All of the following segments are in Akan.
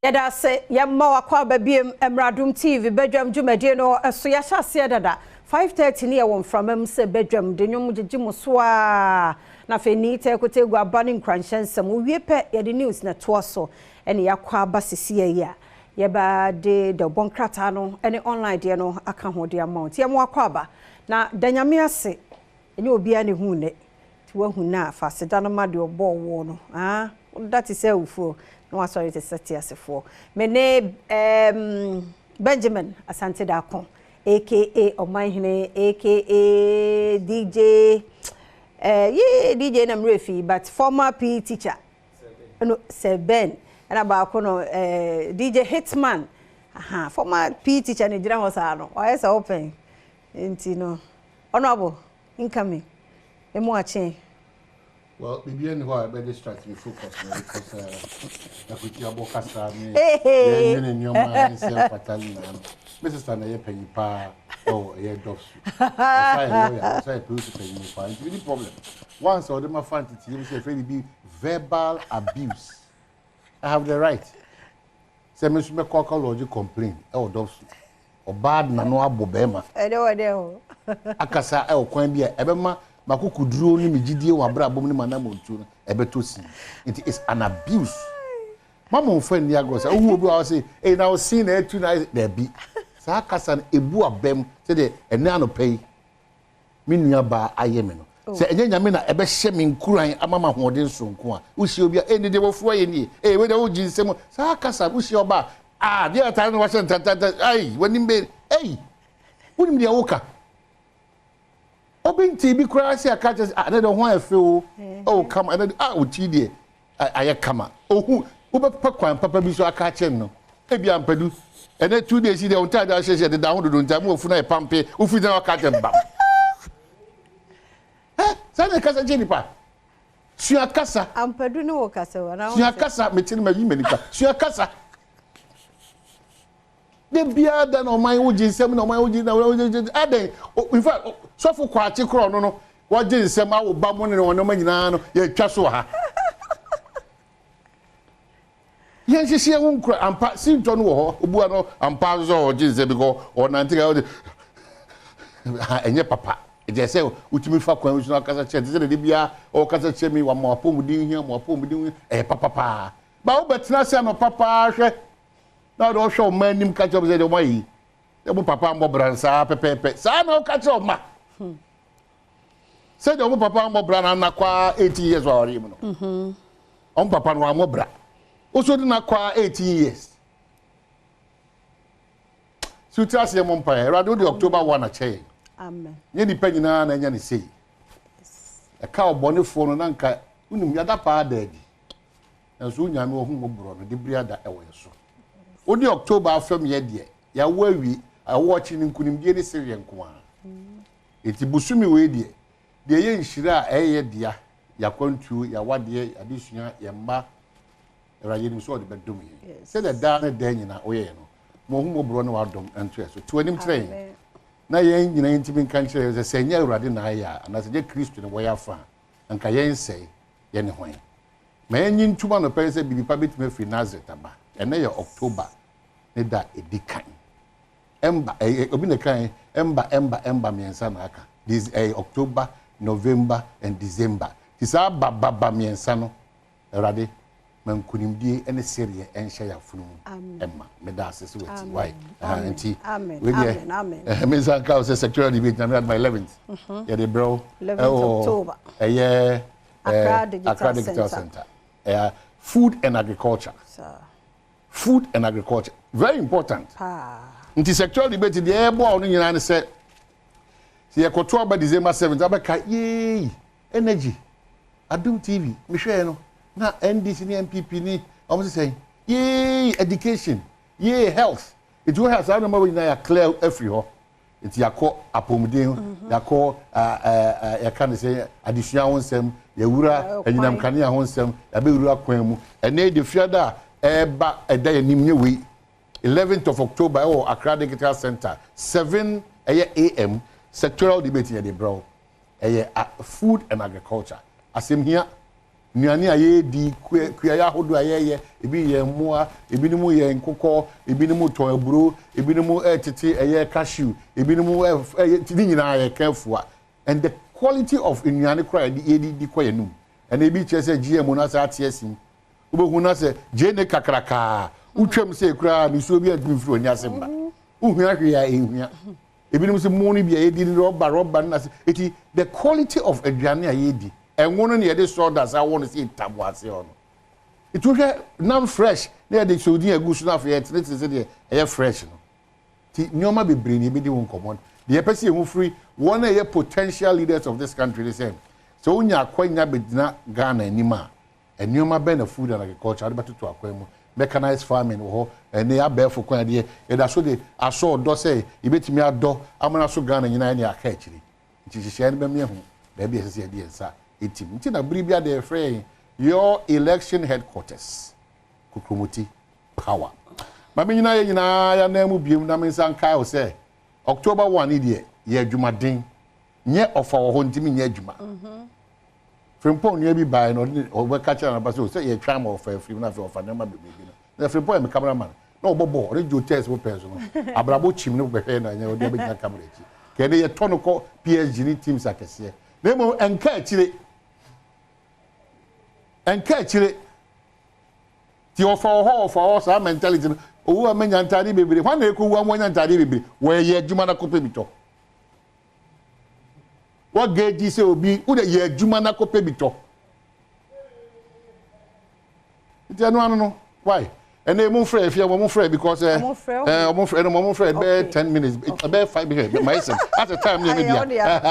Yɛda ase, yɛmma wakɔ aba biem mmra Adom TV badwam dwumadie no so. Yɛahyɛ aseɛ dada, 5:30 ne yɛwɔ mframa mu sɛ badwam de nnwom gyegye mo so ara. Na afei nii tɛkotegu aba ne nkuranhyɛ nsɛm. Wowie pɛ yɛde news na ɛtoa so ɛne yɛakɔ aba sesia yi a yɛba de dawubɔ nkrataa no ne online deɛ no aka ho de ama wo. Nti yɛma wakɔ aba na da Nyame ase, ɛnyɛ obiara na ɛhu nnɛ. Nti woahu no a, fa aseda no ma deɛ ɔbɔɔ woɔ no. Aa, woda te sɛ awufoɔ na woasɔre te sɛ teasefoɔ. Me ne um, Benjamin Asante Darko, aka Ɔmanhene, aka DJ, eh, yee, DJ na mmerɛ fi, but former PE teacher. No, Sir Ben. Ɛna baako no, eh, DJ Hitman. Aha, former PE teacher na gyina hɔ saa no. Wayɛ sɛ wopɛn. Nti no, Honorable, incoming. Emu akye. Well, biribi nni hɔ a ɛbɛ distract me focus no because akwati abɔ kasa ne yɛnwene nneɛma a ɛnsɛ mfata nyinaa no. Me sister na ɛyɛ panyin paa ɛwɔ ɛyɛ dɔfso. Ɔsa yɛ lawyer, ɔsa yɛ polisi panyin paa. Nti mini problem. Once a ɔde ma fa nteteyɛ mu sɛ yɛfrɛ biribi verbal abuse. I have the right. Sɛ me nso mɛkɔ akɔ lodge complain ɛwɔ dɔfso. Ɔbaa de n'ano abɔ barima. Ɛde wɔ dɛ o. Akasa wɔ kwan bi a ɛbɛma m'akokoduro ne me gyidie wɔ abrabɔ mu ne m'anammɔntuo no ɛbɛtɔ sin. Nti it's an abuse. Ma mo nfa nni agorɔ saa. Wohu obi wɔ hɔ a ɔse, ei na wo sin na atu na ayɛ daabi. Saa kasa no ɛbu abam sɛdeɛ ɛnnɛ anɔpa yi me nua baa ayɛ me no. Sɛ ɛnyɛ Nyame na ɛbɛhyɛ me nkuran ama me ahoɔden soronko a, wohyia obi a, ei ne deɛ wafuru ayɛ nie, ei wei deɛ wogye nsam. Saa kasa no, wohyia ɔbaa a, ah, deɛ ataade na wahyɛ ntantanta, ei, w'anim bɛ, ei, wonim deɛ woka. Obi ntee bi koraa sɛ aka kyerɛ sɛ, ah, ɛnɛ deɛ ho ayɛ fɛ o, oh, kama, ɛnɛ deɛ, ah, wo ti deɛ, ayɛ kama. Ohu, wobɛpɛ kwan papa bi so aka akyerɛ no. Ebi ampadu. Ɛnɛ 2 days yi deɛ, wo ntaade a wohyehyɛ deda ho dodo nti ama wafunu ayɛ pampe. Wofiri na waka akyerɛ no bam. Ɛ, saa na ɛkasa kyerɛ nipa. Sua kasa. Ampadu ne wo kasa o, anaa Sua wonte? Kasa, mete no mayi m'ani kwa. Sua kasa. Da biara da na ɔman wogye nsɛm na ɔman wogye na wogye adɛn. In fact, sɔfo Kwakye korɔ ɔno no wɔgye nsɛm awo ba mu ne wɔn nneɛma nyinaa no yɛtwa so wɔ ha. Yɛn hyehyɛ ho nkura ampa sintɔ no wɔ hɔ obua no ampa nso sɛ ɔgye nsɛm bi kɔ ɔnante ka ɔde ɛnyɛ papa. Ɛkyɛ sɛ wotumi fa kwan so na akasa kyerɛ te sɛ dede biara ɔkasa kyerɛ mi wama apɔmuden hia mo apɔmuden hia ɛyɛ papa paa. Ba wobɛtena ase anɔpa paa hwɛ na ɔde ɔhwɛ ɔma anim ka kyerɛ ɔmo sɛ deɛ ɔmo ayɛ yi sɛ mo papa mbɔ bra saa pɛpɛɛpɛ saa na ɔka kyerɛ ɔma sɛ deɛ ɔmo papa mbɔ bra na anakɔ 18 years wɔ awareɛ mu no, ɔmo papa no wammɔ bra, woso de nakɔ 18 years si wotiri aseɛ mɔ mpaeɛ. Awurade, wode October 1 akyɛ yɛn. Amen. Nyɛ nipa nyinaa na ɛnya ne sei. Ɛka ɔbɔnefoɔ no na nka wonim yɛada paa da adi, nanso wo Nyame ɔhu mmɔborɔ no de bere ada ɛwɔ yɛ so. Wode October afam yɛ deɛ yɛawo awie awo akyi no nkonimdie ne sereɛ nko ara. Enti bosome wei deɛ deɛ ɛyɛ nhyira a ɛyɛ dea, yɛakwantuo, yɛawadeɛ, yɛadesua, yɛn mma, Awurade, yɛnim sɛ ɔde bɛdom yɛn sɛdeɛ daa ne daa nyinaa woyɛɛ no. Ma ɔhu mmɔborɔ ne w'adom nto yɛ so. To anim kyerɛ yɛn Amen. Na yɛn nyinaa yɛntumi nka nkyerɛ yɛn sɛ sɛ ɛnyɛ Awurade na ayɛ a anaasɛ ɛnyɛ Kristo na wɔyɛ afa a anka yɛn sɛe yɛne hwan. Ma yɛnye ntom anɔpa yi sɛ biribi pa bɛtumi afiri Nasaret aba. Ɛnnɛ yɛ October ne da a ɛdi kan. Ɛmba, ɛyɛ, obi na ɛkae, ɛmba, ɛmba, ɛmba mmiɛnsa na aka. This, ɛyɛ October, November and December. Nti saa ba, ba, ba mmiɛnsa no, Awurade, ma nkonimdie ne sereɛ nhyɛ yɛn afono mu ɛma. Meda ase sɛ wati. Why? Nti, wei deɛ, me nsa nka wo sɛ sectorial debate na my 11th. Yɛde brɛ wo. 11th ɛwɔ October. Ɛyɛ Accra Digital Accra Digital Center. Center. Ɛyɛ food and agriculture. Food and agriculture. Very important. Paa. Nti sectorial debate deɛ ɛboa wo no nyinaa ne sɛ sɛ yɛkɔto aba December 7th abɛka yee energy Adom TV mehwɛɛ no na NDC ne NPP ne ɔmo sɛ sɛn yee education yee health. Nti wohwɛ a saa nneɛma wɔ nyinaa yɛ clear afiri hɔ. Nti yɛakɔ apɔmuden, yɛakɔ yɛka ne sɛ adesua ho nsɛm, yɛwura anyinam kanea ho nsɛm, yɛabɛwura kwan mu. Ɛnɛ de fiada a ɛreba ɛda yɛn anim nyɛ wei 11th of October ɛwɔ Accra Digital Center 7 ɛyɛ am sectoral debate yɛde brɛ wo. Ɛyɛ food and agriculture asɛm hia. Nnuane a yɛredi, kuayɛ ahodoɔ a yɛreyɛ, ebi yɛ mmoa, ebinom yɛ nkokɔ, ebinom tɔn aburo, ebinom retete ɛyɛ cashew, ebinom ɛyɛ ne nyinaa yɛka afua. And the quality of nnuane koraa yɛde yɛde di kɔ yɛn anum. Ɛna ebi kyerɛ sɛ GMO no asɛ ate asim. Wobɛhu na sɛ gyeene kakrakaa, wotwam sɛ koraa nisuo bi antumi mfiri w'ani ase mma. Wohua hwee a ɛnhua. Ebinom sɛ mo no bi a yɛdi no rɔba rɔba no ase. Eti the quality of aduane a yɛdi, ɛngo no na yɛde sawdust awɔ no sɛ ɛtam wɔ aseɛ hɔ no. Nti wohwɛ nam fresh na yɛde sodin agu so na afei yɛtenetene sɛdeɛ ɛyɛ fresh no. Nti nneɛma bebree na yɛbɛdi ho nkɔmmɔ. Deɛ yɛpɛ sɛ yɛhu firi wɔn a ɛyɛ potential leaders of this country ne sɛ, sɛ wonya akwanya bɛgyina Ghana anim a, nneɛma bɛn na food and agriculture wode bɛtoto akwan mu? Mechanized farming wɔ hɔ, ɛne abɛɛfo kwan deɛ yɛda so de asɔ ɔdɔ sɛ yɛbɛtumi adɔ amana so Ghana nyinaa ɛne aka akyiri. Nti nhyehyɛeɛ no bɛma yɛahu baabi a ɛsɛ sɛ yɛde yɛn nsa tim. Nti na bere biara deɛ yɛfrɛ yɛn Your Election Headquarters, Kokromoti Power. Ma mennyina yɛn nyinaa yɛn anan mu biom na mensa nkae wo sɛ October 1 yi deɛ yɛ adwumaden. Nyɛ ɔfa wɔ hɔ nti menyɛ adwuma. Frimpong nua bi baeɛ na ɔde ɔbɛka kyerɛ anapa sɛ o sɛ yɛtwa ama ɔfa afiri mu na afei ɔfa nneɛma bebree bi no. Na Frimpong yɛ me camera man na ɔbɔ bɔɔl ɔne Joe Tess mo pɛn so no abrabɔ kyim no bɛhwɛ na ɛnyɛ ɔde abɛgyina camera akyi. Kɛne yɛtɔ no kɔ PSG ne teams akɛseɛ. Na mmom ɛnka akyire. Ɛnka akyire. Ti ɔfa wɔ hɔ ɔfa hɔ saa mentality no. Owu a menya ntaade bebree. Hwan na ɛkɔwu a moanya ntaade bebree? Wɔyɛ adwuma na kɔpɛ bi tɔ. Wɔgɛgyi sɛ obi wode yɛ adwuma na kɔpɛ bi tɔ. Nti ɛno ano no why? Ɛnna emu nfrɛ efia wɔn nfrɛ because ɛ ɛ wɔn nfrɛ ɛnna wɔn nfrɛ bɛyɛ 10 minutes, ɛbɛyɛ 5 minutes maa ɛsɛm at a time ne ɛmi bia.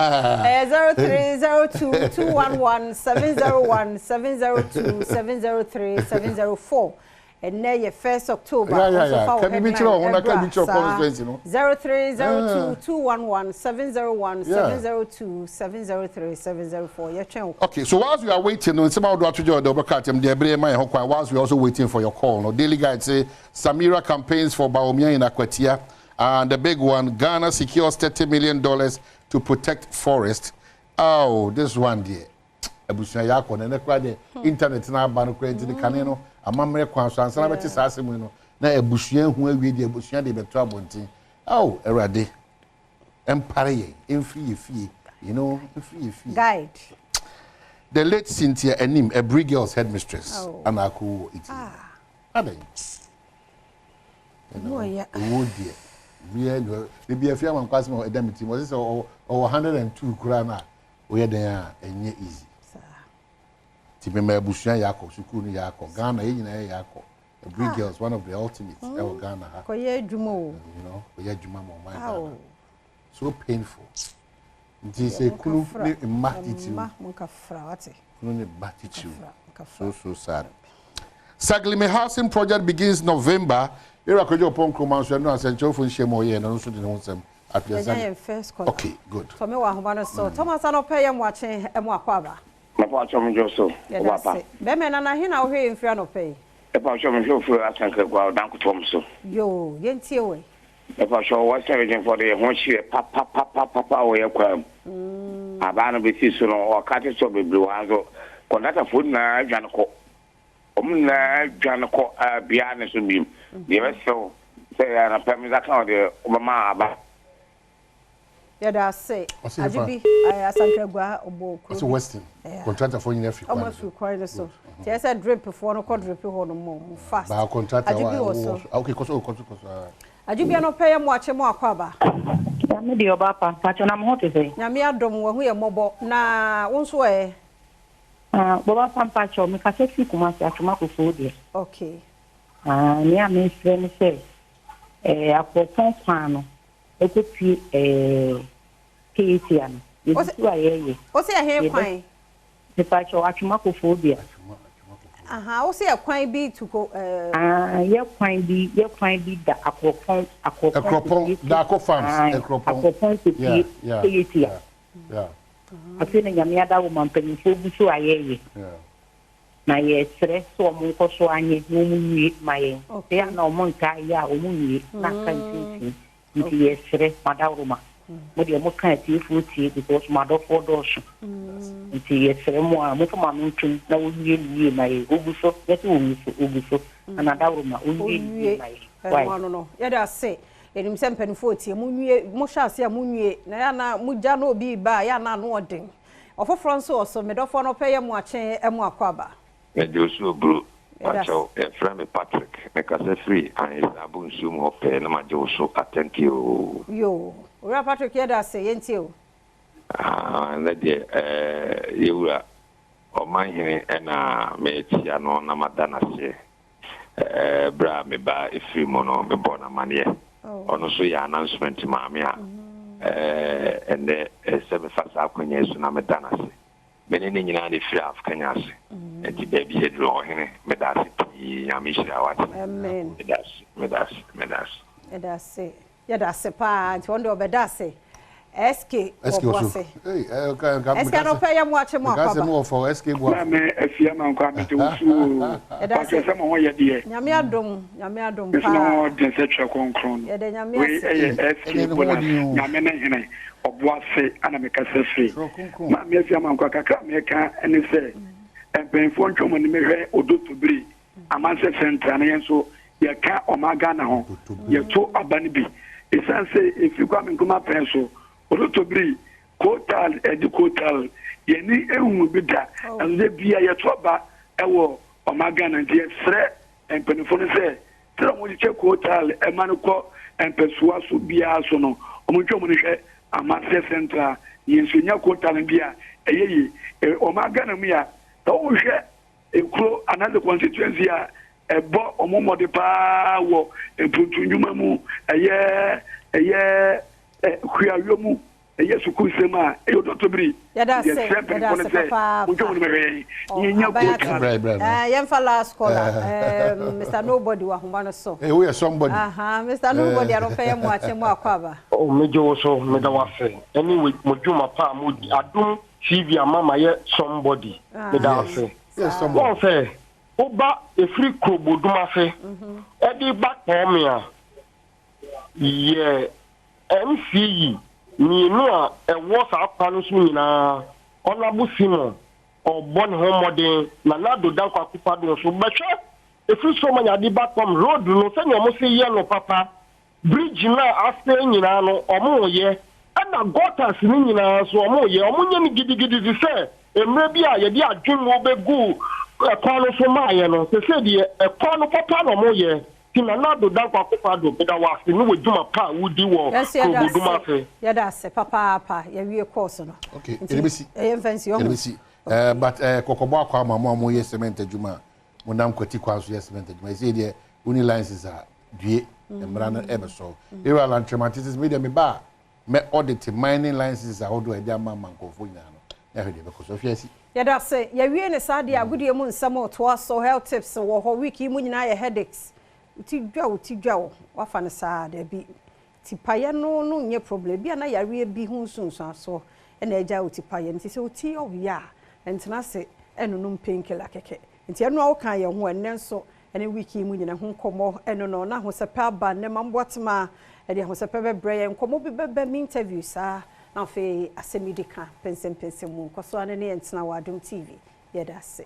Ɛyɛ 0302 211 701 702 703 704. Ɛnɛ yɛ 1st October. Yeah. Ka biribi kyerɛ wɔn na ka biribi kyerɛ constituency no. 0302 211 701 702 703 704. Yɛtwɛn wo. Okay, so whilst we are waiting, no, nsɛm ahodoɔ ato gya ɔde ɔbɛka atɛm deɛ ɛbere ma yɛn ho kwan. Whilst we are also waiting for your call, no, Daily Guide say Samira campaigns for Bawumia in Akwatia, and the big one, Ghana secures $30 million to protect forest. Oh, this one deɛ, abusua yɛ akɔ na ɛnɛ koraa deɛ internet na aba no koraa nti ne kane no amammerɛ kwan so ansa na bɛte saa asɛm yi no na abusua hu awie deɛ abusua de bɛto abɔnten. Oh, Awurade, ɛmpare yɛn, ɛmfiri yɛ fie, ɛmfiri yɛ fie. Guide. The late Cynthia Anim, Aburi Girls headmistress, ana akɔ wɔ Italy. Adan. Owó Owó deɛ, bia ebi afi ama nkwasi ma ɛda mi ti mu. Ɔsɛ sɛ ɔwɔ 102 koraa na oyɛ den a ɛnyɛ easy. Ti mɛma abusua yɛ akɔ sukuu no yɛ akɔ Ghana yɛ nyinaa yɛ akɔ. Aburi Girls, one of the ultimate ɛwɔ Ghana ha. Kɔyɛ adwuma o. Oyɛ adwuma ma ɔman Ghana. So painful. Nti sɛ kunu ne mma titiriw. Mma mo nkafra wate. Kunu ne ba titiriw. So so sad. Saglemi housing project begins November. Ira Kojo Oppong Nkrumah nso ɛno asɛnkyerɛwfo nhyia mu a ɔyɛɛ no nso de ne ho nsɛm ato Yɛnya yɛn first caller. Okay, good. Tɔmi wɔ ahoma no so. Thomas anɔpɛ yɛ mo akye mo akɔ aba. Mapa atwa mo dwo so. Yɛda Ɔba pa. ase. Bɛrima nana he na wohwɛ yɛn mfiri anɔpɛ yi? Ɛpa atwa mo hwɛ ofiri Asankragua ɔdan kotoɔ so. Yoo, yɛntie wɔ yi. Ɛpa atwa Western Region fɔ de yɛ ho kyerɛ papapapapa wɔ yɛ kwan mu. Abaa no bɛsi so no ɔka te sɛ bebree wɔ ha nso kɔntraktafoɔ nyinaa adwane kɔ. Wɔn nyinaa adwane kɔ a biara ne so biem. Deɛ ɛbɛsrɛ sɛ anɔpɛ me nsa ka wo deɛ wobɛma aba. Yɛda ase. Ɔsɛ Agye nifa. bi Asankragua ɔbɔ kuro Ɔsɛ bi. Western contractorfoɔ nyinaa firi Ɔmo kwan no so. afiri kwan no so. Kyerɛ sɛ dripfoɔ no kɔ drip hɔ no mo fast. Baa contractor Agye wa bi wɔ ɛwɔ so. so. Okay, kɔ so kɔ so kɔ so. Ah. Agye bi anɔpɛ yɛ mo akye mo akɔ aba. Nyame deɛ ɔba pa mpakyɛ na mo ho te sɛ? Nyame adom wahu yɛ mmɔbɔ na wo nso ɛ? Ah, bɔba pa mpakyɛ mekasa firi Kumasi Atwoma Kofoɔ deɛ. Ah, nea mesrɛ ne sɛ Akropɔn kwan no ɛkɔpie Kejetia no yɛgu so a yɛyɛ. Wo sɛ ɛhe kwan? Mepakyɛ Atwoma Kofoɔ dua. Aha, wo sɛ ɛkwan bi tu ko Ah, yɛ kwan bi yɛ kwan bi da Akropɔn Akropɔn Akropɔn Daako Farms Akropɔn. Akropɔn kɔpie Kejetia. Afei na Nyame ada wo ma mpanyinfoɔ gu so a yɛyɛ. Na yɛsrɛ sɛ ɔmo nkɔ so anyɛ na ɔmo nwie ma yɛn. Sɛ yɛ na ɔmo ntaa yɛ a ɔmo nwie na aka mfimfini. Nti yɛsrɛ madaworoma. Mo deɛ mo ka atiefoɔ tie because mo adɔfoɔ dɔɔso. Nti yɛsrɛ mo a momfa mo ano ntom na wɔnwie no yie ma yɛn. Ɔgu so, nyɛ sɛ ɔngu so, ɔgu so. Nana Dawuruma, ɔnwie no yie Ɔnwie. ma yɛn. Wai. Ɛno ano no. Yɛda ase. Yɛnim sɛ mpanimfoɔ tie. Monwie, mohyɛ aseɛ a monwie. Na yɛ a na mogya na obi reba a, yɛ a na ano ɔden. Ɔfoforɔ nso wɔ so. Me dɔfoɔ no ɔpɛ yɛ mo akye mo akwaaba. Mede osuo bro. Yɛda Pakyɛw ase. yɛfrɛ me Patrick mekasa firi Ahensaa Bonsu mu hɔ pɛɛ na magye wo so atɛnke oo. Yoo. Owura Patrick yɛda ase. Yɛntie wo. Ahaa ɛnɛ deɛ ɛɛ yɛwura Ɔmanhene na mekyea no na mada no aseɛ ɛɛ berɛ a me ba firi mu no mebɔɔ no amaneɛ ɔno nso yɛ announcement maa me a ɛɛ ɛnɛ ɛsɛ mefa saa akwanya yi so na meda no ase. Me ne no nyinaa na ɛfiri Afkanya ase. Nti baabi aduru ɔhene meda ase pii Nyame nhyira wo ate. Amen. Meda ase meda ase meda ase. Yɛda ase yɛda ase paa nti ɔno deɛ ɔbɛda ase SK SK wɔ wɔ so. ase. Hey, eh, ka ka SK no pɛ yɛ mo akye mo meka sɛ akwaba. me wɔ fa SK Boafo. Maame Afia Mankwaa mede wo so oo. Yɛda Pakyɛ ase. sɛ mo ho yɛ deɛ. Nyame adom Nyame adom Mese mo ho paa. den sɛ twerɛ kronkron no. Yɛda Nyame Wei ase. ɛyɛ Ei, SK ɛnɛ ne ho Bonas ɔden o. Nyame ne hene Ɔboase ana mekasa firi. Twerɛ kronkron. Maame Afia Mankwaa kakra a meka ne sɛ mpanyinfoɔ ntwa wɔn anim hwɛ Odotobiri Amansɛ Central na yɛn nso yɛka ɔman Ghana ho Odotobiri. yɛto aba no bi. Ɛsiane sɛ ɛfiri Kwame Nkrumah pɛn so Odotobiri Kotal ɛde Kotal yɛni ehunu bi da Oh. ɛnso dɛ bia yɛto aba ɛwɔ ɔman Ghana nti yɛsrɛ mpanyinfoɔ no sɛ sɛdeɛ wɔn kyekyɛ Kotal ɛma no kɔ mpɛsoa so biara so no wɔn ntwa wɔn hwɛ Amanseɛ Central yɛn nso nya Kotal no bi a ɛyɛ yie. Ɔman Ghana mu yɛ a sɛ wohwɛ ekuro anaasɛ constituency a ɛbɔ wɔn mmɔde paa wɔ mpuntu nnwuma mu ɛyɛ ɛyɛ ɛ kuayɔ mu ɛyɛ sukuu nsɛm a ɛyɛ Odotobiri. Yɛda ase Yɛsrɛ yɛda mpanyinfoɔ no ase sɛ papaapa. montwa wɔn mɛhwɛ yɛn Oh, yɛnya aban ate. Kotal. Brɛ brɛ no. Yɛmfa last caller. Mr. Nobody wɔ ahoma no so. Hey, woyɛ somebody. Aha, Mr. Nobody anɔpɛ yɛ mo akye mo akwaaba. Oh, megye wo so, meda wo ase ɛne mo dwuma pa a modi. Adom TV ama mayɛ somebody, meda Yes. ase. Yes, somebody. Wɔn sɛ woba ɛfiri Kurobodum ase ɛde ba Kɔɔme a yɛ MCE mmienu a ɛwɔ saa kwan no so nyinaa, Honorable Simon ɔbɔ ne ho mmɔden na Nado Dankwa Akufo-Addo nso bɛhwɛ ɛfiri Somanya de ba Kɔm road no sɛnea ɔmo se yɛ no papa, bridge no a asɛe nyinaa no ɔmo yɛ, ɛna gutters no nyinaa nso ɔmo yɛ. Ɔmo nyɛ no gidigidi te sɛ mmerɛ bi a yɛde adwemwo bɛgu ɛkwan no so maayɛ no. Sɛsɛ deɛ ɛkwan no papa na ɔmo yɛ nti Nana Addo Dankwa Akufo-Addo, meda wo ase ne w'adwuma pa a wodi wɔ Yɛnso yɛda Kurobodum ase. ase. Yɛda ase papaapa. Yɛwie course no. Okay, Nti yɛde bɛsi. ɛyɛ mfa nsi Yɛde ɔho. bɛsi. But kɔkɔbɔ akɔ ama mo a moyɛ cement adwuma a monam kwati kwan so yɛ cement adwuma. Ɛsɛ deɛ woni license a due mmara no ɛbɛsɔ. Ewura Lantremante sɛ me deɛ me ba a mɛ audit mining licenses ahodoɔ a yɛde ama nkurɔfoɔ nyinaa no. Na ahwɛ deɛ ɛbɛkɔ so. Ahwɛ asi. Yɛda ase. Yɛwie ne saa deɛ agodie mu nsɛm a ɔtoa so health tips wɔ hɔ week yi mu nyinaa yɛ headaches. Wo dwa wo ti dwa wo wafa no saa daabi. Tipayɛ no nyɛ problem. Bi a na yareɛ bi ho nsunsuansoɔ ɛna agya wo tipayɛ nti sɛ wo ti yɛ wo ya a ɛntena ase ɛnonom painkiller kɛkɛ. Nti ɛno a woka yɛn ho ɛnnɛ nso ɛne week yi mu nyinaa ho nkɔmmɔ ɛno no na ahosɛpɛ aba nnɛ ma mboatema ɛde ahosɛpɛ bɛbrɛ yɛn nkɔmmɔ bi bɛbɛ mi interview saa na afei asɛm yi di ka pɛnsɛmpɛnsɛm mu nkɔ so ano ne yɛn tena wɔ Adom TV. Yɛda ase.